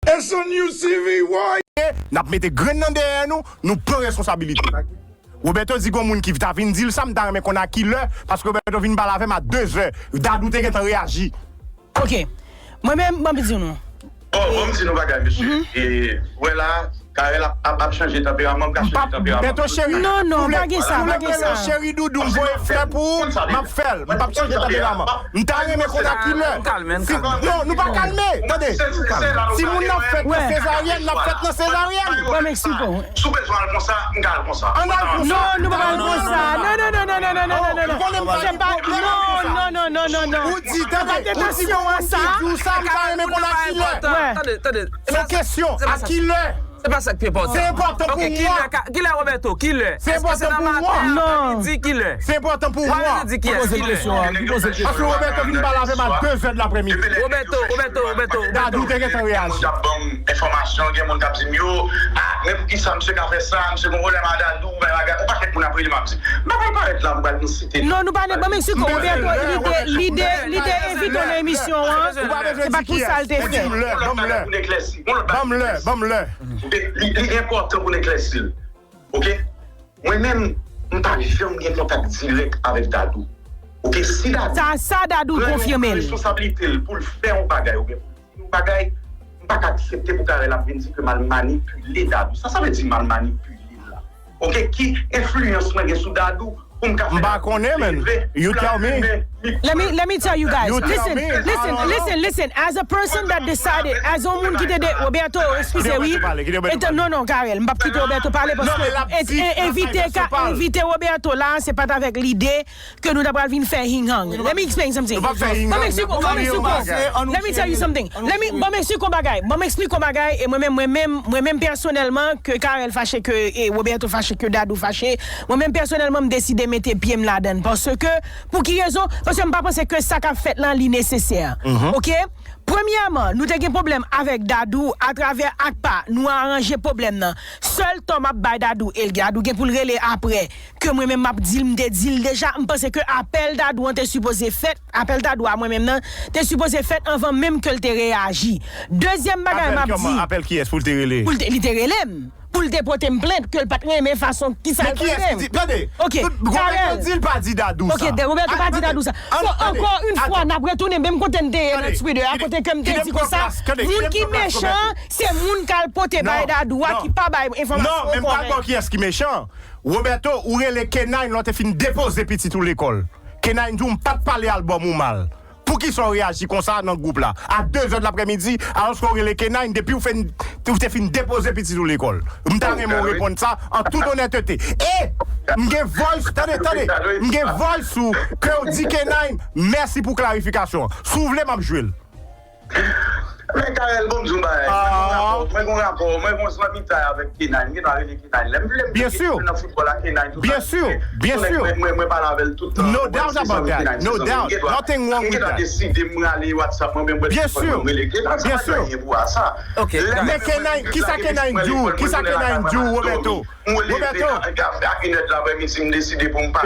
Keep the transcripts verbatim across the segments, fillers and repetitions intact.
S N U C V Y. N ap mete grenn nan dèyè nou, nou pran responsabilite. Roberto di gon moun ki ta vin di l sa, m ta renmen konn a ki lè, paske Roberto vin pale avè m a de zè. Dadou te gentan reyaji. Ok. Mwen menm, ban m di nou. Bon, bon, m di nou bagay, mesye. E, wè la, Karel ap, ap, ap chanje tanperaman, m ka chanje tanperaman. Beto cheri. Non, non, pa gen sa, pa gen sa. Cheri doudou, m voye flè pou ou, m ap fè l. M p ap chanje tanperaman. M ta renmen konn a ki lè. Non, nou pa kalme. Tande. Timoun nan fèt nan sezaryèn, l ap fèt nan sezaryèn. Wè, Meksiko. Si w bezwen al konsa, m ka al konsa. Ann al konsa. Non, nou pa al konsa. Non, non, non, non, non, non, non, non, non. Se pa, non, non, non, non, non, non. Ou di, tande, ou di, ou di, ou sa, m ta renmen konn a ki lè. Wè. Tande, tande. Se yon kesyon, a ki lè? Se pa sa k pi enpòtan. Se enpòtan pou mwen. Ok, ki lè, ka- ki lè, Roberto? Ki lè? Se enpòtan pou mwen. Non. Aprèmidi, ki lè? Se enpòtan pou mwen. Aprèmidi, ki lè? Ki poze kesyon an? Ki poze kesyon an? Paske Roberto vin pale avè m a de zè de laprèmidi. Roberto, Roberto, Roberto, Roberto. Dadou te gentan reyaji. Moun ap ban m enfòmasyon, gen moun k ap di m yo, ah, men poukisa misye ka fè sa, misye gon pwoblèm a Dadou, bay bagay, yon pakèt moun ap rele m ap di. M pa pral parèt la, m pral nan site. Non, nou pa nan, ban m eksplike w, Roberto, li te, li te, li te envite w nan emisyon an, se pa t pou sa l te fè. Ban m lè, ban m lè. Ban m lè, ban m lè. Li, li enpòtan pou n eklèsi l. Ok? Mwen menm, m pa janm gen kontak dirèk avèk Dadou. Ok? Si Dadou Sa, sa Dadou pran yon konfime l. Responsablite l pou l fè yon bagay oubyen pou l di yon bagay, m pa ka aksepte pou Carel ap vin di ke m al manipile Dadou. Sa sa vle di m al manipile l la? Ok? Ki enfliyans mwen gen sou Dadou pou m ka fè Dadou leve pou l al fimen? Let me, let me tell you guys. Listen, listen, listen, listen. As a person that decided, as yon moun ki te de, Roberto, eskize, wi. Etan, non, non, Carel, m p ap kite Roberto pale paske envite, envite Roberto la, se pa t avèk lide ke nou ta pral vin fè hing hang. Let me explain something. Ban m eksplike, ban m eksplike. Let me tell you something. Let me, ban m eksplike yon bagay. Ban m eksplike yon bagay. E mwen menm, mwen menm, mwen menm pèsonèlman, ke Carel fache, ke, e, Roberto fache, ke Dadou fache, mwen menm pèsonèlman, m deside mete pye m ladann. Paske, pou ki rezon? Paske m pa panse ke sa k ap fèt lan, li nesesè. Ok? Premyèman, nou te gen pwoblèm avèk Dadou atravè ACPA, nou aranje pwoblèm nan. Sèl tò m ap bay Dadou, e Dadou gen pou l rele apre, ke mwen menm m ap di l, m te di l deja, m panse ke apèl Dadou an te sipoze fèt, apèl Dadou a mwen menm nan, te sipoze fèt anvan menm ke l te reyaji. Dezyèm bagay m ap di. Apèl kiyès pou l te rele? Pou l te, li te rele m. Pou l te pote m plent, ke l pa t renmen fason kisa l trete m. Ok, Carel. Di l pa di Dadou sa. Ok, Roberto pa di Dadou sa. So, ankò yon fwa, n ap retounen menm kote n te ye nan Twitter a, kote ke m te di konsa, moun ki mechan, se moun k al pote bay Dadou a, ki pa bay enfòmasyon kòrèk. Non, men m pral ba w kiyès ki mechan. Roberto, ou rele Kenany lè w te fin depoze pitit ou lekòl. Kenany di w m pa t pale albòm ou mal. Poukisa w reyaji konsa nan gwoup la? A de zè de laprèmidi, alòske w rele Kenany depi w fin, ou te fin depoze pitit ou lekòl. M ta renmen w reponn sa an tout onètete. E m gen voice, tande, tande, m gen voice ou ke w di Kenany, mèsi pou klarifikasyon. Si w vle, m ap jwe l. Men Carel, bon, m di w yon bagay. Mwen gon rapò, mwen gon rapò, mwen gon zanmitay avèk Kenany. M gentan rele Kenany. Lè m vle m vle nan foutbòl a Kenany, tout sa. Byen si, byen si. Mwen, mwen, mwen pale avè l tout tan. No doubt about that. No doubt. Nothing wrong with that. M gentan deside m rale WhatsApp mwen, men mwen telefòn mwen, m rele Kenany. Sa pa gen anyen pou a sa. Men Kenany, kisa Kenany di w? Kisa Kenany di w, Roberto? Roberto.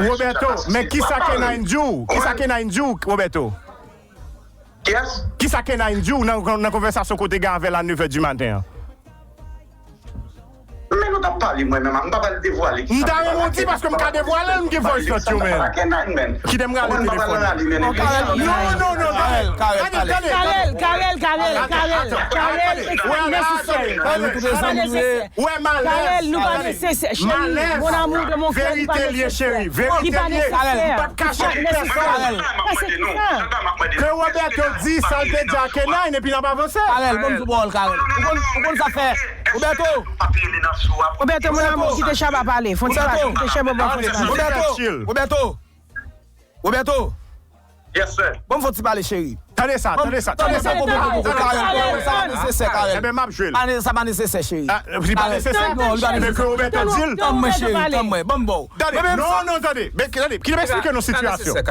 Roberto, men kisa Kenany di w? Kisa Kenany di w, Roberto? Kiyès? Kisa Kenany di w nan, nan konvèsasyon ke w te gen avè l a nevè di maten an? Men nou t ap pale, mwen menm, m pa pral devwale kisa. M ta renmen w di, paske m ka devwale l, m gen voice note yo, men. Kite m rale telefòn. Non, non, non, non. Carel, Carel, Carel, Carel, Carel, it's not necessary. Carel, nou pa nesesè, cheri. Mon amour de mon cœur, li pa nesesè. Li pa nesesè. Sa se kisa? Ke Roberto di sa l te di a Kenany, epi n ap avanse. Carel, bon, sou pawòl, Carel. Ou konn, ou konn sa fè. Roberto. Roberto, mon amour, kite Shabba pale. Fon ti pale. Kite Shabba pale, fon ti pale. Roberto. Roberto. Roberto. Yes, sir. Bon, fò ti pale, cheri. Tande sa, tande sa, tande sa. Poko, poko, poko, Carel, poko, sa pa nesesè, Carel. Enben, m ap jwe l. Sa pa nesesè, cheri. Li pa nesesè? Non, li pa nesesè. Men ke Roberto di l. Tann mwen, cheri, tann mwen. Ban m ba w. Tande, non, non, tande. Men, tande, kite m eksplike nou sitiyasyon.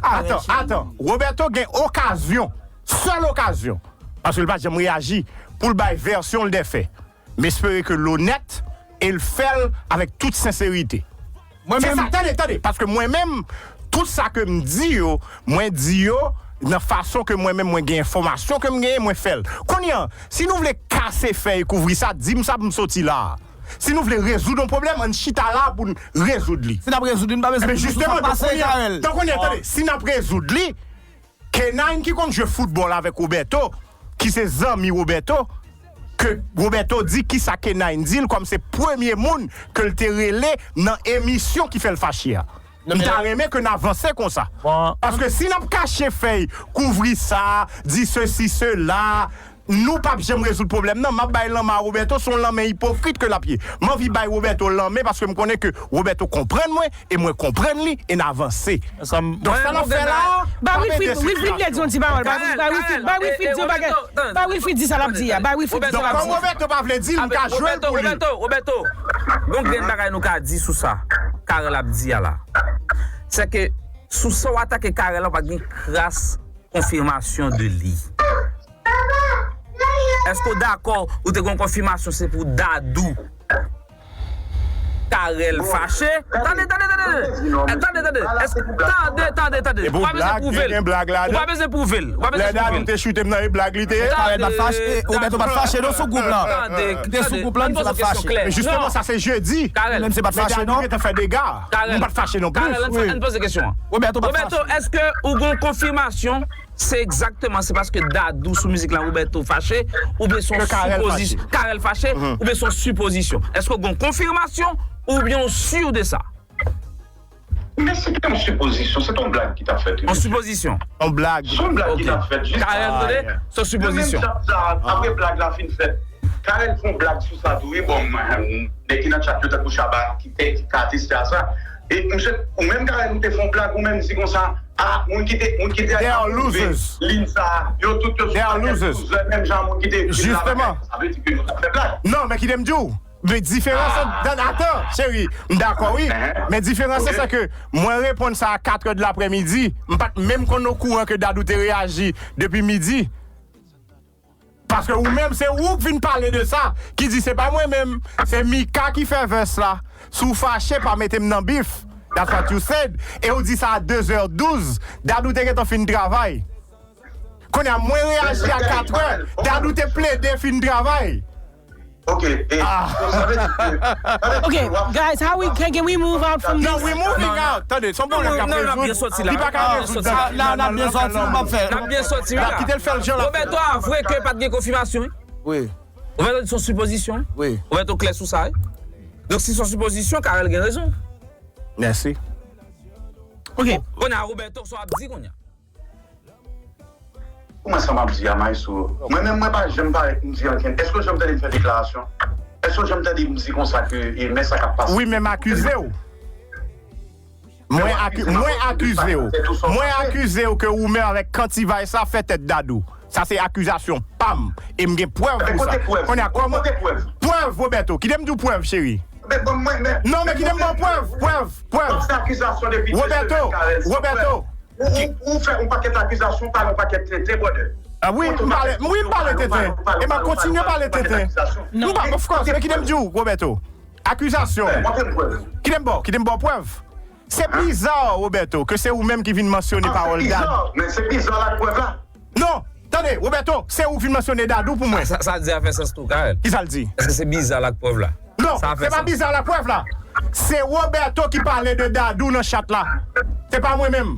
Atan, atan. Roberto gen okazyon, sèl okazyon, paske l pa t janm reyaji, pou l bay vèsyon l dè fè. M espere ke l onèt e l fè l avèk tout senserite. Se sa, tande, tande, paske mwen menm, tout sa ke m di yo, mwen di yo nan fason ke mwen menm mwen gen enfòmasyon ke m genyen, mwen fè l. Kounye a, si nou vle kase fèy kouvri sa, di m sa pou m soti la a. Si nou vle rezoud yon pwoblèm, ann chita la a pou n rezoud li. Si n ap rezoud li, nou pa bezwen di nou sa k pase, Carel. Donk, kounye a, tande, si n ap rezoud li, Kenine ki konn jwe foutbòl avèk Roberto, ki se zanmi Roberto, ke Roberto di kisa Kenine di l kòm se premye moun ke l te rele nan emisyon ki fè l fache a. M ta renmen ke n avanse konsa. Paske si n ap kache fèy, kouvri sa, di sesi, sela, nou p ap janm rezoud pwoblèm nan. M ap bay lanmen a Roberto, se yon lanmen ipokrit ke l ap ye. M anvi bay Roberto lanmen paske m konnen ke Roberto konprann mwen e mwen konprann li e n avanse. Donk sa n ap fè la a, pa mete sesi a. Bay Wilfrid di yon ti pawòl. Bay Wilfrid di yon bagay. Bay Wilfrid di sa l ap di a. Bay Wilfrid di sa l ap di. Donk kòm Roberto pa vle di l, m ka jwe l pou li. Roberto, Roberto, gon grenn bagay nou ka di sou sa Carel ap di a la. Sèke sou sa w atake Carel la, w pa gen kras konfimasyon de li. Èske w dakò ou te gen yon konfimasyon se pou Dadou Carel fache? Tande, tande, tande, tande. Tande, tande, tande, tande. Ou pa bezwen pwouve l. Ou pa bezwen pwouve l. Ou pa bezwen pwouve l. Lè Dadou te choute m nan, e blag li te ye. Carel pa t fache. Roberto pa t fache non sou gwoup lan. Tande, tande. Te sou gwoup lan, li te pa t fache. Men jisteman, sa se jedi. Carel. Menm se pa t fache non. Carel. Carel, ann poze kesyon an. Roberto pa t fache. Roberto, èske ou gen yon konfimasyon? Se egzakteman, se paske Dadou sou mizik la Roberto fache, oubyen se yon sipozisyon, Carel fache, oubyen se yon sipozisyon. Èske w gen yon konfimasyon, oubyen w si de sa? Men se te yon sipozisyon, se te yon blag ki t ap fèt wi. Yon sipozisyon? Yon blag. Se yon blag ki t ap fèt jis. Carel, tande, se yon sipozisyon. Nan menm chat sa, apre blag la fin fèt, Carel fè yon blag sou sa tou wi, bon, nèg ki nan chat yo tankou Shabba, ki te, ki ka ateste a sa. E misye, ou menm Carel, ou te fè yon blag, ou menm di konsa, ah, moun ki te, moun ki te apwouve liy sa, yo tout yo se yon pakèt loser, menm jan moun ki te ekri l la bagay, sa vle di ke yo t ap fè blag. Non, men kite m di w, men diferans ant, atan, cheri, m dakò wi, men diferans lan se ke mwen reponn sa a katrè de laprèmidi, m pa t menm konn okouran ke Dadou te reyaji depi midi. Paske ou menm, se ou k vin pale de sa, ki di se pa mwen menm, se Mika ki fè vès la. Si w fache, pa mete m nan bif. That's what you said. E ou di sa a de zè douz. Dadou te gentan fin travay. Kounye a, mwen reyaji a katrè. Dadou te plede fin travay. Ok, e, so sa vle di ke, Okay, guys, how we can, can we move out from this? No, we moving out. Tande, se yon pwoblèm k ap rezoud. Li pa ka rezoud. La, n ap byen sòti, nou p ap fè. N ap byen sòti, wi. N ap kite l fè l jan l ap fè. Roberto avwe ke pa t gen konfimasyon, wi. Wi. Roberto di se yon sipozisyon, wi. Roberto klè sou sa, wi. Donk, si se yon sipozisyon, Carel gen rezon. Mèsi. Ok. Kounye a, Roberto, sa w ap di kounye a? Pou mwen, sa m ap di a, Maestro, mwen menm, mwen pa janm parèt m di ankenn. Èske w janm tande m fè deklarasyon? Èske w janm tande m di konsa ke, e, men sa k ap pase? Wi, men m akize w. Mwen aki-, mwen akize w. Mwen akize w ke ou menm avèk Kantivay sa fè tèt Dadou. Sa se akizasyon pa m. E m gen prèv pou sa. Kounye a, kòman? Prèv, Roberto. Kite m di w prèv, cheri. Non, men kite m ba w prèv, prèv, prèv. Roberto, Roberto. Ou, ou, ou fè yon pakèt akizasyon, ou pale yon pakèt tenten, brother. Ah wi, m pale, wi, m pale tenten. E m ap kontinye pale tenten. M pa, of course, men kite m di w, Roberto. Akizasyon. Kite m ba w, kite m ba w prèv. Se biza, Roberto, ke se ou menm ki vin mansyone pawòl Dadou. Men se biza la k prèv la. Non, tande, Roberto, se ou k vin mansyone Dadou pou mwen. Sa, sa di a fè sans tou, Carel. Kisa l di? Èske se biza la k prèv la? Non, se pa biza la k prèv la. Se Roberto ki pale de Dadou nan chat la. Se pa mwen menm.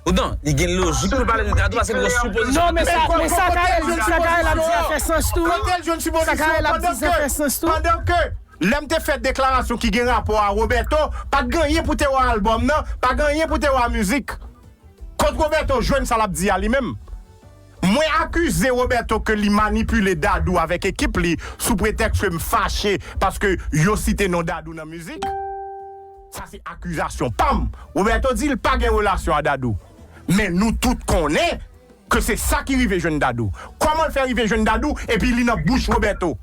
Poutan, li gen lojik pou l pale de Dadou paske l gen sipozisyon. Non, men sa, men sa Carel, sa Carel ap di a fè sans tou. Kote l jwenn sipozisyon? Sa Carel ap di sa fè sans tou. Pandan ke, pandan ke lè m te fè deklarasyon ki gen rapò a Roberto, pa t gen anyen pou te wè albòm nan, pa t gen anyen pou te wè mizik. Kot Roberto jwenn sa l ap di a li menm? Mwen akize Roberto ke li manipile Dadou avèk ekip li sou pretèks ke m fache paske yo site non Dadou nan mizik. Sa se akizasyon pa m. Roberto di l pa gen relasyon a Dadou. Men nou tout konnen ke se sa ki rive jwenn Dadou. Kòman l fè rive jwenn Dadou epi li nan bouch Roberto?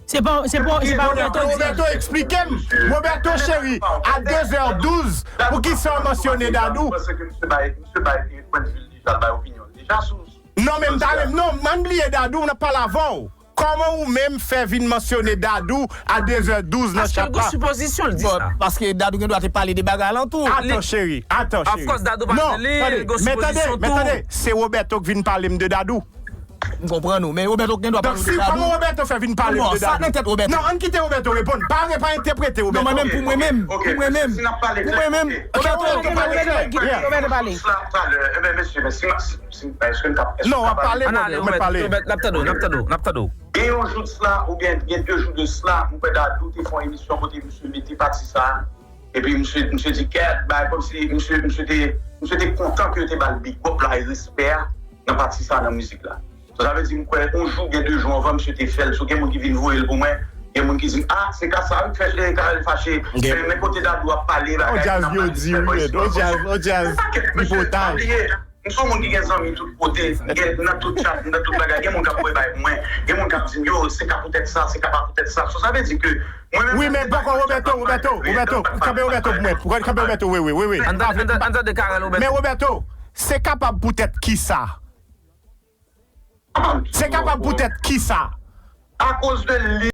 Se pa, se pa, se pa Roberto di. Roberto eksplike m. Roberto cheri, a de zè douz, poukisa w mansyone Dadou? Mwen panse ke misye bay, misye bay pwennvi l deja, l bay opinyon l deja sou. Non, men m ta renmen, non, m ann bliye Dadou, m ap pale avè w. Kòman ou menm fè vin mansyone Dadou a de zè douz nan chat la? Paske l gen sipozisyon, l di sa. Paske Dadou gen dwa te pale de bagay alantou. Atan, cheri, atan, cheri. Of course, Dadou pa di li, l gen sipozisyon tou. Men tande, men tande, se Roberto k vin pale m de Dadou. M konprann ou, men Roberto gen dwa pale de Dadou. Donk, si, kòman Roberto fè vin pale de Dadou? Sa nan tèt Roberto. Non, ann kite Roberto reponn. Pa, pa entèprete Roberto. Non, men menm pou mwen menm, pou mwen menm. Pou mwen menm. Roberto, Roberto pale. Talè, enben, mesye, men si, si, èske n ka, èske n ka pale? Non, w ap pale, mwen pale. Roberto, n ap tande w, n ap tande w, n ap tande w. Gen yon jou de sila, oubyen gen de jou de sila, mwen kwè Dadou te fè yon emisyon kote misye mete pati sa a. Epi misye, misye di kèt, bay kòmsi misye, misye te, misye te kontan ke yo te ba l big up la e respè a nan pati sa a nan mizik la. So, sa vle di, m kwè, yon jou, gen de jou anvan, misye te fè l. So, gen moun ki vin voye l pou mwen. Gen moun ki di, ah, se ka sa wi k fè Karel fache. Men, men kote Dadou ap pale bagay, nan pale, fè voice note. Yon pakèt, mesye, pa bliye. M se yon moun ki gen zanmi tout kote, gen nan tout chat, nan tout bagay. Gen moun k ap voye bay pou mwen. Gen moun k ap di m, yo, se ka poutèt sa, se ka pa poutèt sa. So, sa vle di ke mwen menm, wi, men poko, Roberto, Roberto, Roberto, kanpe Roberto pou mwen. Kanpe Roberto, wi, wi, wi, wi. Ann tande, ann tande Karel, Roberto. Men Roberto, se kapab poutèt kisa? Se kapab poutèt kisa? Akoz de li.